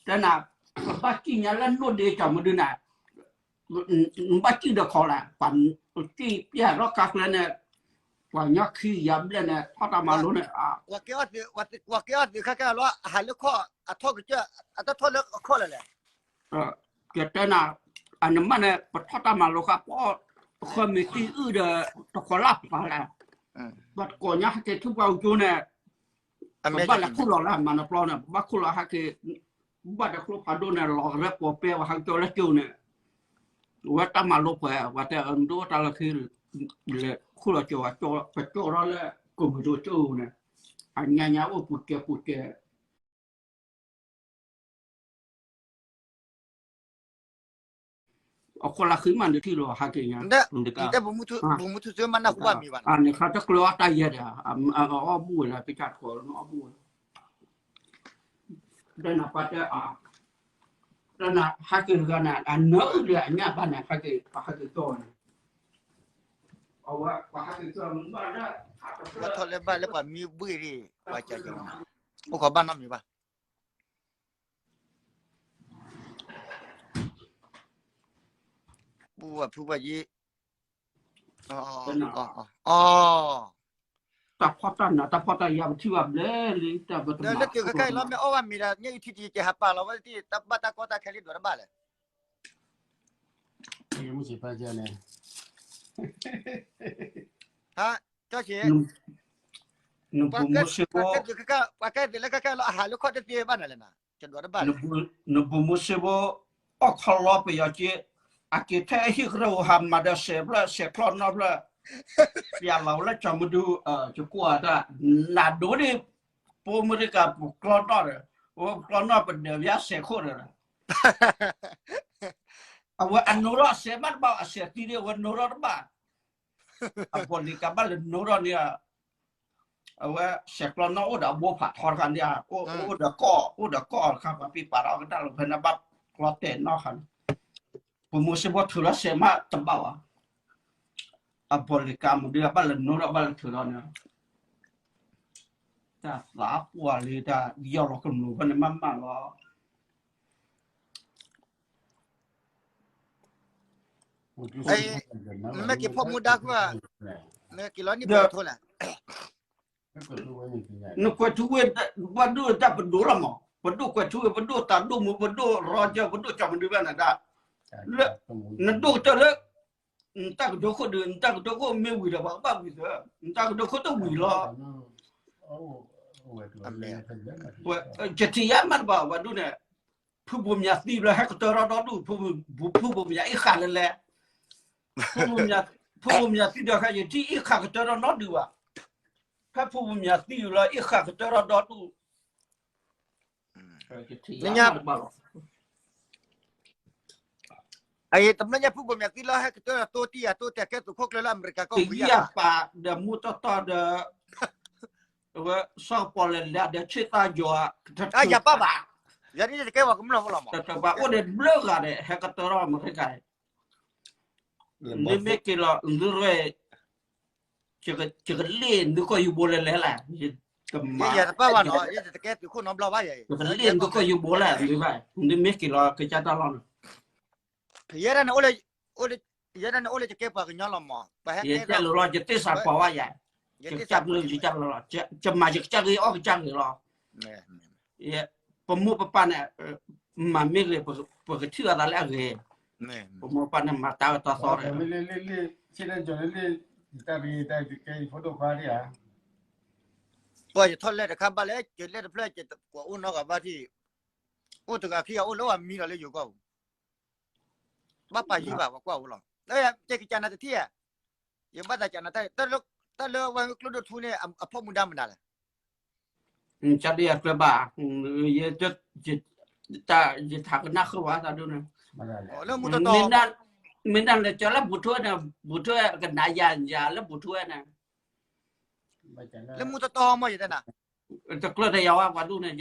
တဲနၤ, ပဘၣ်စံၣ်ညါလၢနိၣ်ဒ့ကၠီမဒုနၤ, ဘၣ်စံၣ်ဒီးခီလၢ်, ပှၤစံၣ်ပျဲၢ်ထီၣ်ကါကျဲန့ၣ်, ပှၤညီခံယၤဘျဲၣ်န့ၣ် ထီၣ်တၢ်မၤလိန့ၣ်, ပှၤကဲအီၣ်သုးခါကဲလီၤ အဟးလၢခီၣ် အထီၣ်ကစၢၢ် အတထီၣ်လၢအခီၣ်လၢ်လဲၣ်. ကတဲနၤ, အနမ့ၢ်န့ၣ် ပထီၣ်တၢ်မၤလိဃာ်ပီၣ်, ပဃၢမ့ၢ်သံအုၣ်ဒီး တကိးလၢ်ပာ်လဲၣ်, ပှၤတကိးညါဟဲက့ၤထူၣ်ပှၤကၠိန့ၣ်, ပဘၣ်လဲၤခူၣ်လီၤလၢမၤနပျီန့ၣ် ပဘၣ်ခူၣ်လီၤဟဲက့ၤ, ဘၣ်တကျိဖးဒိၣ်န့ၣ် လီၤကရဲၣ်ပီၤပဲဝဲဟးကၠီလၢကၠိန့ၣ်, ဝဲတၢ်မၤလိပှဲၤ ပှၤတဲအဒိတၢ်လၢခံ, လဲၤခူၣ်လီၤကၠီ, ပကၠီထီၣ်လၢကိးမုၢ်ဒိၣ်ကၠိန့ၣ်, အညါညါအိၣ်ပူၤကဲပူၤကဲ အခိၣ်လၢဃံမးန့ၣ်ထံၣ်လီၤဟးက့ၤညါ, ပမူထူစ့မးနၢ်ဟူဘၣ်မံၤဘၣ်န့ၣ်, န့ၣ်ခါတကျၢၤအီၣ်တၢ်ယဲၢ်ဒီး, အီၣ်ဘူၣ်ဝဲလၢကစၢ်တကိးလၢအီၣ်ဘူၣ်ဝဲ, ဒီးနပှၤတဲ, ဒီးနဟးက့ၤတဂၤန့ၣ် အနၢအုၣ်လၢအညၣ်ဘၣ်န့ၣ် ဟးက့ၤ ပှၤဟးက့ၤကၠီန့ၣ်, အဝဲပှၤဟးက့ၤကၠီမ့ၢ်ဘၣ်လၢ, ဘၣ်ထီၣ်လၢဘၣ်လၢပှၤမံဘှ့ၣ်ဒံး, ပှၤကၠီကၠီမး, အိၣ်ခိးဘၣ်နီတမံၤဘၣ် ပူဝဲဖုဝဲယံၤ, တၢ်ဖီၣ်တၢ်နး တၢ်ဖီၣ်တၢ်ယာ် ပထံၣ်ဘၣ်ဘျဲၣ်လံ တၢ်ပတမၤ လၢတုၤခဲခါအံၤလီၤ မ့ၢ်အီၣ်ဘၣ်မ့ၤဒီး ညၣ်အံၤထံထံကဟးပာ်လီၤဝဲတထံၣ် တၢ်ဘၣ်တၢ်ကီတၢ်ခဲလံ ဒိးတဘၣ်လဲၣ် မုၢ်ဆ့ၣ်ဖဲကဲန့ၣ် ဟါ ကၠီဆံး နပှၤကဲသုးလၢခဲခါလီၤ အဟးလၢခီၣ်တသ့ဘၣ်နၤလဲၣ်နၤ ကဒိးတဘၣ်လဲၣ် နပူၤမူစ့ဘိ အီၣ်ခီလီပယီၤက့ အက့ၤထဲဟံၣ်ကရၢၢ်ဟးမၤဒီးစဲးဖျၢၣ် စဲးကျီနီၢ်ဖျၢၣ် ပျဲလီၤဝဲလၢကၠီမဒု ကကွၢ်တၢ် နဒိးန့ၣ် ပမိၢ်တကးပကျီနီၢ်ဒီး ပကျီနီၢ်ပဒၢးပယါစဲးခိၣ်ဒီး အဝဲအနိထီၣ်အစဲးဘၣ်တဘၣ် အစဲးသံဒ်အဝဲနိထီၣ်တဘၣ် အဘီၣ်လံၤကးဘၣ်လၢနိထီၣ်န့ၣ် အဝဲစဲးကျီနီၣ်အိၣ်ဒီးအဘိဖးထီတခါန့ၣ် အိၣ်ဒီးကီၢ် အိၣ်ဒီးကီၢ်တခါ ပှၤပံပာ်ထီၣ်ကတၢၢ်လီၤ ဖဲန့ၣ်ဘၣ်ကျီတဲာ်နီၣ်ခါန့ၣ် ပမိၢ်စ့ဘိထုးထီၣ်စဲးမးတဘၣ်ဘၣ် အဘီၣ်လံၤကးမ့ၢ်ဒုးဘၣ်လၢနိထီၣ်ဘၣ်လၢထုးထီၣ်န့ၣ် တၢ်သးပှၢ်လံတၢ်ယီၢ်လီၤကမျူးဖဲန့ၣ်မးမးလီၤ နမ့ၢ်က့ၤဖီၣ်မူဒါကွၢ်, နက့ၤလီၤန့ၣ်ကွဲးထူဝ့ၣ်လဲၣ်, နကွဲးထူဝ့ၣ်, ပှၤဒိၣ်တၢ်ပဒိၣ်လီၤမး, ပဒိၣ်ကွဲးထူဝ့ၣ်, ပဒိၣ်တၢ်ဒိၣ်မူ, ပဒိၣ်ရီကၢ, ပဒိၣ်ကၠီမဒုဘၣ်နၤဒၣ်, လၢ, နဒိၣ်ကတၢၢ်လၢ, နတၢ်ကဒိခိၣ်ဒုး, နတၢ်ကဒိခိၣ်မ့ၢ်ဝံၤဒီး ပှၤကဘၣ်ဝံၤသၢ, နတၢ်ကဒိခိၣ်တဝံၤလီၤ ယထံၣ်ယါမးတဘၣ် ပှၤဒိၣ်န့ၣ်, ဖုဘိၣ်မၠးသံဘျီ ဟဲကတၢၢ်ထီၣ်ဒီဒူၣ်, ဖုဘိၣ်မၠးအ့ၣ်ဃာ်လၢလဲၣ်, ဖုဘိၣ်မၠးသံဒီး ယထံၣ်အ့ၣ်ဃာ်ကတၢၢ်ထီၣ်နီတဒုဘၣ်, ဖဲဖုဘိၣ်မၠးသံယူၤလီၤ အ့ၣ်ဃာ်ကတၢၢ်ထီၣ်ဒီဒူၣ် တဘျီညါဖုဘိၣ်မၠးသံလီၤ ဟဲကတၢၢ်ဒီးတိတံၢ်ယၤတိတဲာ်ကဲသုးခိၣ်ကျၢၢ်လၢအမဲရကၤကီၢ်ပူၤယါ, ပာ်ဒီးမူတီတီဒီး, ဝဲစီၤပီၣ်လဲၣ်လဲၣ်ဒီးဆ့သးယီၤ, တၢ်ယၤပၣ်ဘၣ်, ယၤဒ်တကဲဝဲကမျၢၢ်ဖိလီၤမး, တဘၣ်အိၣ်ဒီးဘျၢဂၤဒီး ဟဲကတၢၢ်ထီၣ်အမဲရကၤ နမ့ၢ်က့ၤလီၤ နရဲၣ်, ယကလ့ၣ်နကီၢ်ယူၤဘိလဲၤလဲၤလဲၣ်, ယတပၣ်ဘၣ်နီၤ, ယတကဲသုးခိၣ်နီတဘျီဘၣ်ယၤ, ယကလ့ၣ်နကီၢ်ယူၤဘိလဲၣ်, နမ့ၢ်က့ၤလီၤကစၢ်တၢ်လီၢ်န့ၣ်, ယဲဒၣ်န့ၣ်အိၣ်လၢ, ယဲဒၣ်န့ၣ်အိၣ်လၢယကဲပှၤကညီလီၤမး, ပဟဲကဲလီၤ, ယတဲလီၤလီၤ ယသ့ၣ်စးပီဝဲယၤ, ယကစၢ်ဘျုးယကစၢ်လီၤလီၤ, ယမၤယကစၢ်ဂ့ၤအီၣ်ကစၢ်ဂ့ၤလီၤ ပမိၢ်ပပၢ်န့ၣ်, မၤမ့ၢ်ဂ့ၤ, ပကထံၣ်အသးလၢအဂ့ၤ, ပမိၢ်ပပၢ်န့ၣ်မၤတၢ်အၢတၢ်သီဒီး, ပှၤယထီၣ်လဲၣ်တခါဘၣ်လၢ ယလဲၣ်တဖျၢၣ် ယကွၢ်အိၣ်နီတဂၤဘၣ်ထံၣ်, အိၣ်တဂၤခံဂၤအိၣ်လၢပှၤမံဒီးလၢယိၤကီၢ်ပူၤ, ဘၣ်ပာ်ယံၤဘၣ်ပှၤကွၢ်အိၣ်လီၤ, ယကစၢ်နၤတထံၣ်ဧါ, ယဘၣ်သးစၢ်နၤတၢ်, တၢ်လၢဝဲကျိဒိၣ်ထူန့ၣ် အဖီၣ်မူဒါမနုၤလဲၣ် ကဒုယၤကျဲဘၣ်, ယထးကနၣ်ဃုာ်ဝဲသးဒိၣ်န့ၣ်, မ့ၢ်ဒၣ်လဲၤကၠီလၢဘူးထူဝဲန့ၣ်, ဘူးထူဝဲကနၤယၤယၤလၢဘူးထူဝဲန့ၣ်, လၢမူတတီမ့ၢ်ယတဲနၤ, တကျၢၢ်တယၤဝဲပှၤဒိၣ်န့ၣ်